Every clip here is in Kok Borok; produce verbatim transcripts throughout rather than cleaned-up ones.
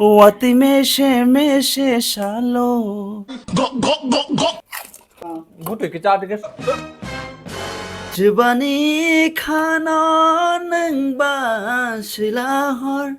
Watwi mese mese salo. Butwi kisa dige. Jibani khana nwng ba sila hor.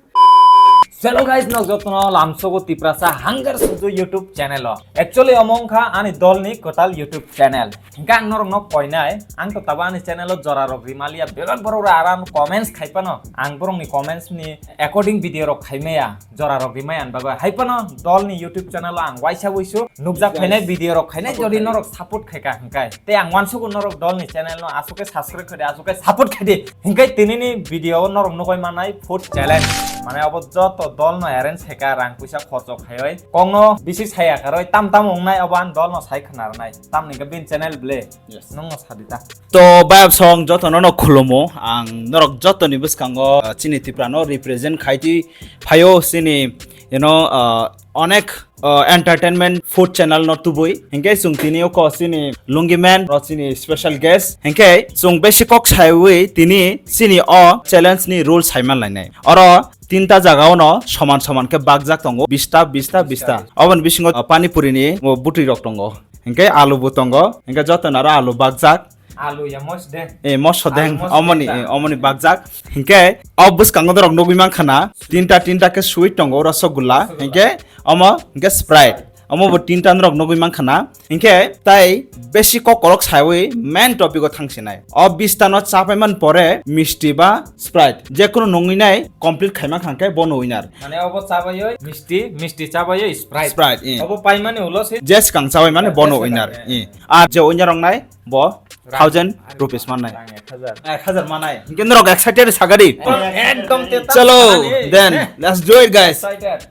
Hello guys, nok jotono lamsogo Tiprasa Hunger Suju YouTube channel o. Actually, omo wngkha ani dolni kwtal YouTube channel. Hingke ang norokno koinai, ang to tabo ani channel o jora rok rimaliya, bebak borok rok aram comments khai phano, ang borokni comments ni according video rok khai maya, jora rok rimaya ang bagwi. Hai phano dolni YouTube channel o ang waisa wuisu nukjak phainai, video rok khainai, jodi norok support khaika hingkai. Tei ang wansugo norok dolni channel no aswk khe subscribe khaidi, aswk khe support khaidi. Hingkai tinini video o norok nugwi manai food challenge. Mane obo joto dolno arrange khaika, rang puisa khorcho khaioi. Kokno bisi saya karoi, tam tam wngnai obo ang dolno sai khwnarnai. Tamni hingke bini channel ble. Yes. Nungno sadi ta. To bayap song jotono no khulumo. Ang norok jotoni bwskango, uh, chini Tripura no represent khaiti phaio chini, you know, uh, onek, uh, entertainment food channel no tubui. Hingke chwng tini oko chini Lungi Man ro chini special guest. Hingke chwng besi kok saiwi tini chini o challenge ni rule saiman lainai. Oro tinta jaga ono soman soman khe bakjak tongo, bista, bista, bista. Oboni bisingo, uh, pani puri ni, uh, butui rok tongo. Hingke alu bo tongo, hingke joto naro alu bakjak. Alu ya mosdeng. Eh, mosodeng, alu mosodeng omoni, ta. Eh, omoni bakjak. Hingke o bwskango norok nugwi mankha na, tinta, tinta khe sweet tongo, rasogula. Rasogula. Hingke omo, hingke Sprite. Omo bo tinta norok nugwi mankha na. Hingke tai besi kokorok saiwi main topic o thangsinai. O bista no chapai man pore misti ba Sprite. Jekunu nungwi nai complete khaima kha hingke bono winner. Mane obo chabaioi misti, misti chabaioi Sprite. Sprite, eh. Obo paimani ulo se. Je swkang chabai mane bono winner. Eh. Ar je winner wngnai bo thousand rupees mannai. Rang ek hajar. Ek hajar mannai. Hingke norok excited sagadi. Ekdom teta. Chalo, then let's do it, guys. Excited.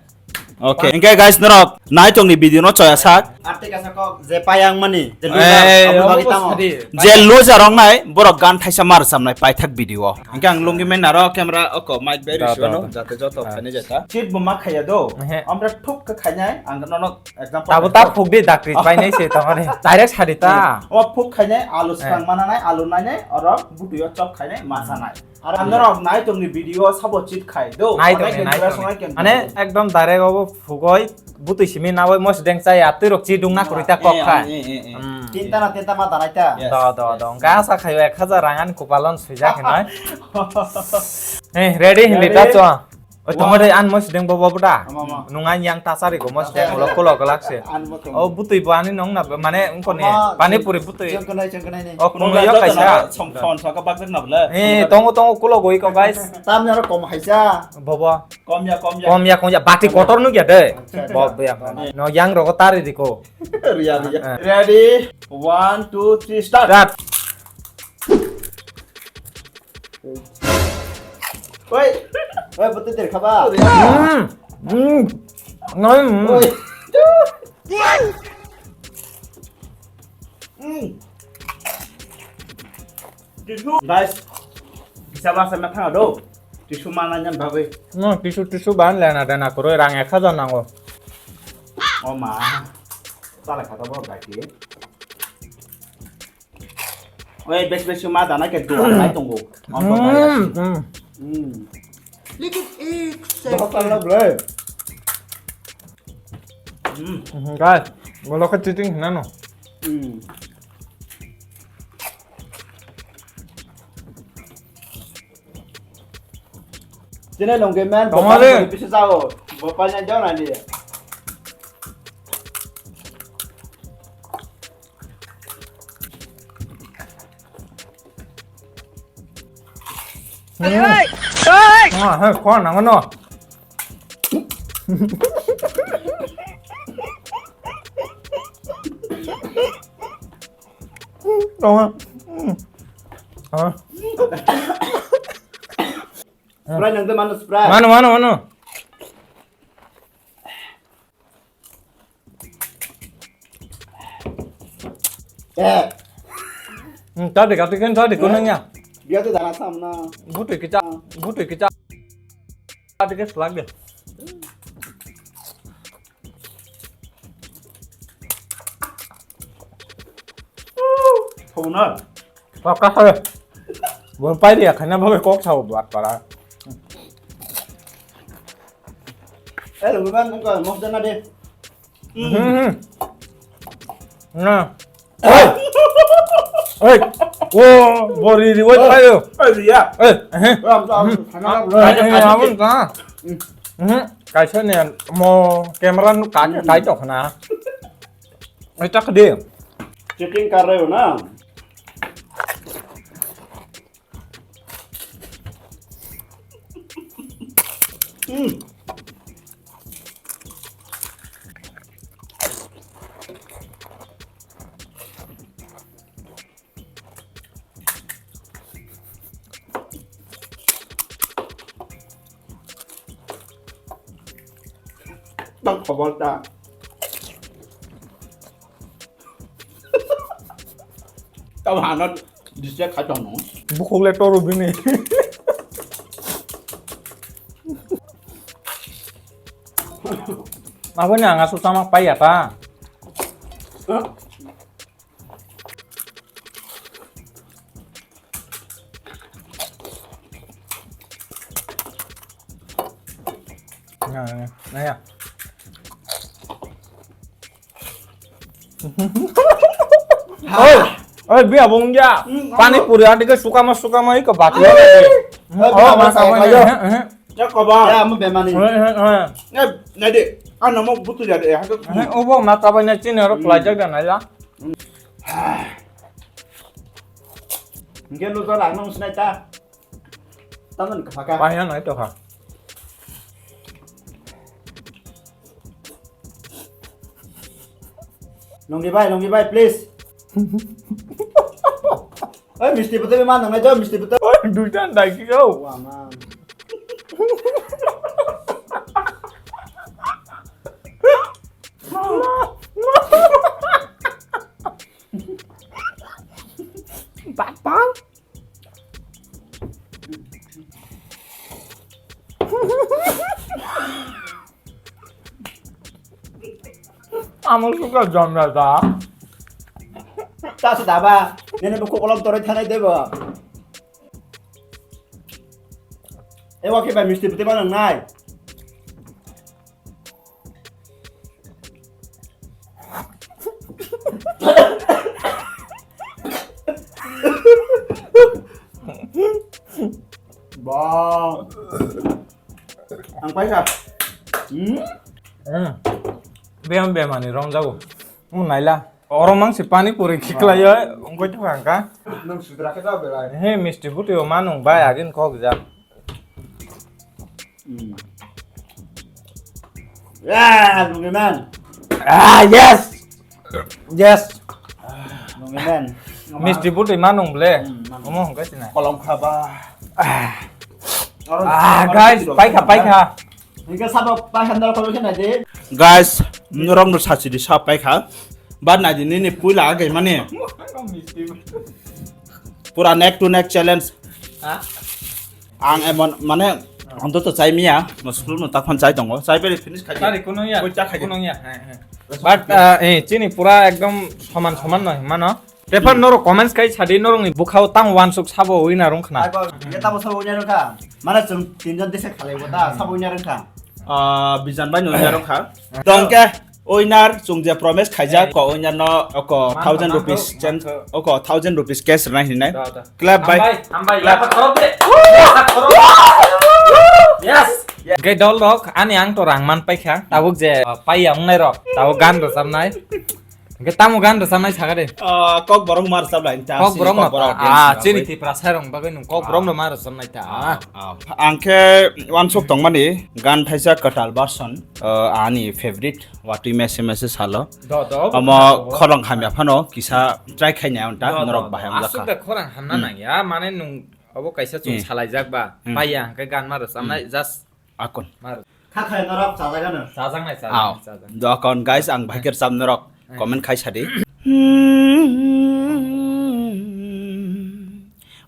Okay. Hingke guys, norok naitongni video no choya sak. Artei kaisa kok je payang mani, je loser, eh, omo bagwi obo tamo sadi. Je loser wngnai borok gan thaisa mar chamnai paithak video o. Hingke ang Lungi Man naro camera oko mic bai rwsio no, jate joto khainai jata. Cheat bo ma khaiya do. Ehe. Amra thuk khe khainai, ang nono example. Tabo ta phuk di, dakti painai se tamani. Direct sadi ta. O phuk khainai, alu swkang mananai, alu nainai, oro butui o chop khainai, ma sanai. Ar ang norok naitongni video sabo cheat khai do. Naitongni, naitongni. Mane ekdom direct obo phugoi, butui simi nawoi mosdeng chaya, twi rok chi dungna kwrwi ta kok kha. Eh, eh, eh, eh. Hmm. Tinta na tinta ma danai ta. Yes, do, do, yes. Do. Hingke asa khaio ek hajar rang ani kopalon swijak hinoi. Eh, ready hindi ta cho. Oi, tongma de an mosdeng bo bo da. Ama, ama. Nung an yang tasari ko mosdeng ulo kulo galak se. An bo tong. O butui bo ani nong na mane ungko ni pani puri butui. Chengkonai, chengkonai ni. O kungo yo kaisa. Som, som, som ka bakjak na bole. Eh, tongo, tongo kulo goi ko guys. Tam nyaro kom haisa. Bobo. Kom ya, kom ya. Kom ya, kom ya. Bati kotor nuk ya de. Acha, acha. Bo, bo ya. Ani. No yang rogo tari di ko. Riya, riya. Eh. Ready? One, two, three, start. Start. Oi, oi, betul tidak kabar? Hmm, hmm, hmm. Oi. Hmm. Guys, bisa bahasa matang ado. Tisu mana nyan bagwi? No, tisu, tisu ban lena dana kuroi rang ek hajar nango. O ma. Sala kata bo gaki. Oi, bes bes ma dana ke dua nai tongo. Hmm, hmm. Hmm. Look at it. Dokar la bre. Hmm. Hmm, guys, bolo ke cheating na no. Hmm. Chini longke man, tongmani. Bopal ni bisu sao. Bopal ni jao nani. Hey, hey, hey! Ah, hey, kwan nang no. Tong. Ah. Spray nang de mano spray. Mano, mano, mano. Eh. Hmm, tadi kati kan tadi kunangnya. Dia tu dana samna. Butuh kita, butuh kita. Tadi kan selag deh. Thona. Kok ka ha. Bon pai dia khana ba kok sao bat para. Eh, luguban, nang ko mok jana de. Hmm. Na. Oi. Wo, bori riwai tayo. Eh, ya. Eh, eh. Ram, ram, ram. Ai, ai, ai, ta. Hmm. Kaisa ne mo camera nu ka kai to khna. Ai, tak de. Checking kar rahe ho na? Hmm. Tang khobor ta. Tamo hano distract khai tong no. Bukhuk le toru bini. Aboni ang asuk tama pai ya ta. Ya, ya, ya. Oi, oi, biya bongja. Hmm, pani puri ati ke sukama sukama iko bati. Oh, masa apa ya? Ya, koba. Ya, amo bemani. Eh, nadi, ano mo butu ya de, hake. Obo mata bai na chini ro plajak da naila. Nge lo to lang nang sinai ta. Taman ka phaka. Pai na nai to kha. Nongdi bai, nongdi bai, please. Oi, misti botol ma nang nai jo, misti botol. Oi, duita dai ki go. Wa ma. Bak bak. Amo suka jamra da. Ta su daba. Nene buku kolom toroi thanai debo. Ewa ke ba misti putih ba nang nai. Ba. Ang paisa. Hmm? Hmm. Bem bem ani rong jago. Mo naila. Oro mang si pani puri khiklai yo, ungkoi thang ka. Nang sudra khe da belai. He misti buti o manung bai agin kok ja. Hmm. Ah, nungi man. Ah, yes. Yes. Nungi man. Misti buti manung ble. Hmm, manung. Omo hongkai sina. Kolom khaba. Ah. Oro Ah, oro guys, piro paikha, paikha. Hingke sabo paikha ndal kolom khe nai de. Guys, norok no sachidi sa paikha. Ba nai di nini puila agai mani. Pura neck to neck challenge. Ha? Ang emon mane onto to chai miya, mo school mo takhon chai tongo. Chai pele finish khai. Tari kuno ya. Koi cha khai. Kuno ya. He, he. But, uh, eh, chini pura ekdom soman soman no hima no. Tepar norok comments khai sadi norok ni bukhao tang wansuk sabo winner wng khna. Ai ba, ye tamo sabo winner wng kha. Mane chwng tinjon desa khalai bo ta, sabo winner wng kha. Ah, Bijan bai no winner wng kha. Tongke winner chwng je promise khaijak ko winner no ko thousand rupees change, ko thousand rupees cash rwnai hinai. Clap bai. Hambai, hambai, clap. Lapha khorok de. Lapha khorok. Yes. Hingke dol rok ani ang to rang man paikha. Tabuk je, uh, paiya wngnai rok. Tabuk gan rwchapnai. Hingke tamo gan rwchapnai sakha de. Ah, kok borok ma rwchap lai ta. Kok borok no ta. Ah, chini Tiprasa rok bagwi nung kok borok no ma rwchapnai ta. Ah, ah. Ang khe wansuk tongmani gan thaisa kwtal version, ah, ani favorite watwi mese mese salo. Do, do, omo do. Khorang hamya phano kisa try khaina unta norok bahai wngjakha. Asuk da khorang hamna nangya, mane nung obo kaisa chwng salaijak ba. Paiya hingke gan ma rwchapnai just Akon. Mar. Kha khai norok chajakgano. Chajaknai, chajaknai, chajaknai. Dokon guys, ang bahai khe rwchap norok comment khai sadi.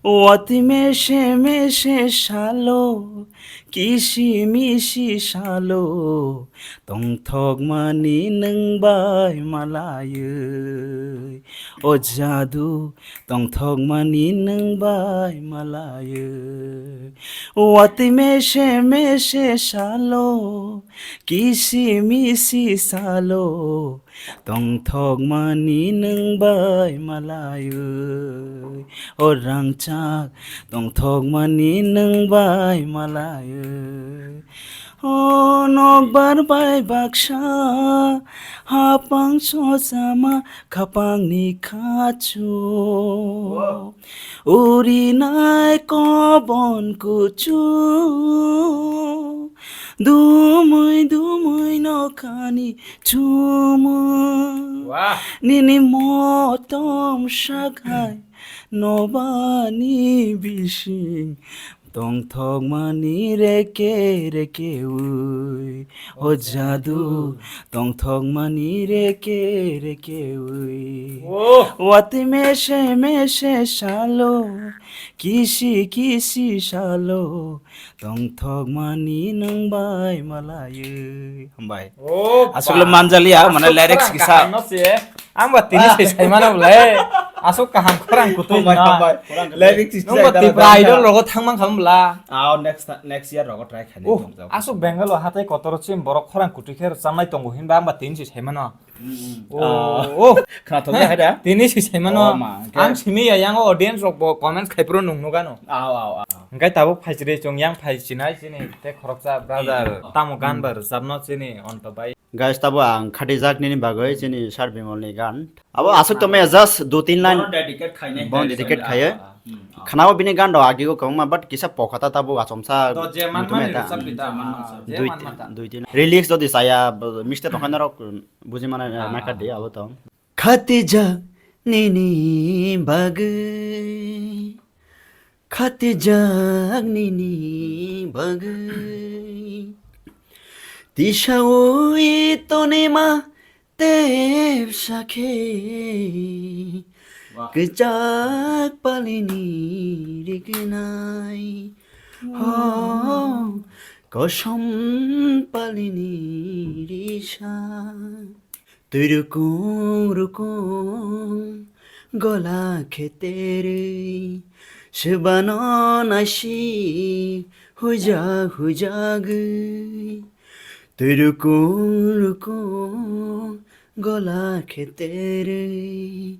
Wati mese mese salo Kisi misi salo, tongthokmani nwng bai malaiwi. O jadu, tongthokmani nwng bai malaiwi. Watwi mese mese salo, kisi misi salo, tongthokmani nwng bai malaiwi. O rangchak, tongthokmani nwng bai malaiwi. O nokbar bai baksa, hapang sochama khapangni khachu. Urinai kobon kuchu, dumui dumui nokhani chumu. Wah. Nini motom sakhai nobani bising tongthokmani reke reke ui. O jadu tongthokmani reke reke ui. Oh. Watwi mese mese salo, kisi kisi salo, tongthokmani nwng bai malaiwi. Hambai. Oh, aswkle ba. Manjaliya, mane lyrics kisa. Ang ba tini se saimano bole. Aswk kaham khorang kutui. Hambai, no. Hambai. Lyrics kisa. Nungba Tipra Idol rogo thangmang kham bla. Ah, next, next year rogo try khainai. Oh, tong jao. Aswk Bengal o hatai kotoro chim borok khorang kutui khe rwchamnai tongo hinba ang ba tini se saimano. Mm, mm. Oh, ah, oh. Khna thok ya da? Tini si saimano. Oh, ma, hwnkhe? Ang simi ya yang audience rok bo comments khai phuru nung nugano. Aw, aw, aw. Hwnkhe tabuk phai chiri chung yang phai chinai chini te khoroksa brother. Mm. Tamo gan ba rwchapno chini onto bai. Guys, tabo ang khatijak nini bagwi chini Sir Bimal ni gan. Abo aswk tongmaya just do tin line. Bono dedicate khainai. Bono dedicate khaye. Ah, ah, hmm, ah. Khna o bini gan rok agi o kwbangma but kisa pokhata tabo achomsa. To je manmani rwchap bita, manmani rwchap. Je manmata. Dui tin, dui tin. Release jodi saya, b-, mistake tongkha norok. Buji mano, ah, ah, maikha de abo tong. Khatijak nini bagwi, khatijak nini bagwi. Tisaui tonima tepsa khe. Wah. Kwchak palini rignai. Ho, kosom palini risa. Twi rukung rukung gola kheterwi, swbano naisi huja hujagwi. Twi rukung rukung gola kheterwi,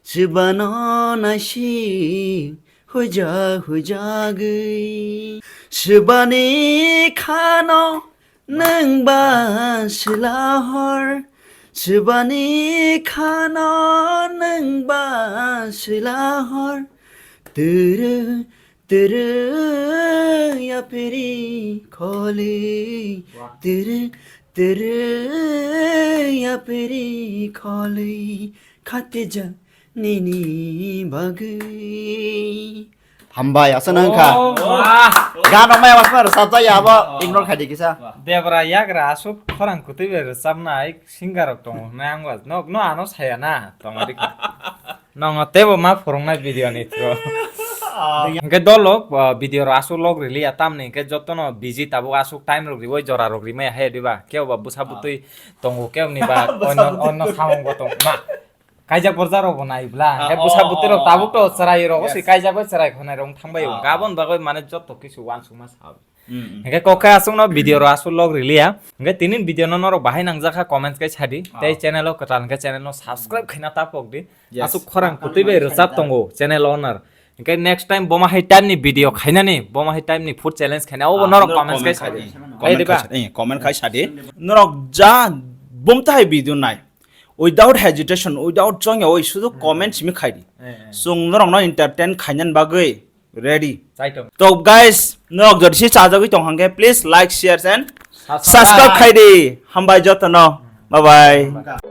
swbano naisi huja hujagwi. Swbani khano nwng ba swla hor, swbani khano nwng ba swla hor. Turu turu yapiri kholi, wah, turu turu yapiri kholi, khatijak nini bagwi. Hambai, aswk nang kha. Oh, wah. Gan rok maya wasma rwchap jaya abo, oh, ignore khai di kisa. Wah. Debra yagra aswk khorang kwtwi bai rwchapnai singer rok tongo hwnwi ang was. No, no ano saya na, tongo di kha. Nongo tebo ma phwrwngnai video ni through. Ah. Hwnkhe dolok, ah, video rok aswk log rwliya tamni hwnkhe jotono busy tabuk aswk time rok riwi jora rok rimaya hai diba. Kebo ba bwsa, ah, bwtwi tongo kebo ni ba bwsa onno, bwtwi onno samung bo tong ma. Kaijak borja rok bo nai bla. Ah, hwnkhe bwsa, oh, bwtwi rok, oh, tabuk to, oh, chwrai rok, yes, si kaijak bai chwrai khonai rok thang bai. Ah, ah. Gabon bagwi mane joto kisu uansukma sa. Mm, mm. Hwnkhe kok khe aswkno video rok aswk log rwliya. Hwnkhe tini video no norok bahai nangjak kha comments khe sadi. Ah. Tei channel o kwtal hwnkhe channel no subscribe khaina ta pok di. Yes. Aswk khorang kwtwi bai rwchap tongo channel owner. Hwnkhe next time boma hai time ni video khainani, boma hai time ni food challenge khaina, obo, ah, norok norok comments khe comment khai sadi. Comment khai sadi. Eh, comment khai sadi. Norok ja bumta hai video nai. Without hesitation, without chongya, oi sudu, hmm, comment simi khai di. Eh, eh. Chwng norokno entertain khainani bagwi ready. Chaitok. To guys, norok jodi se chajagwi tong hangkhe, please like, share and subscribe, subscribe khai di. Hambai jotono. Bye bye. Hambai.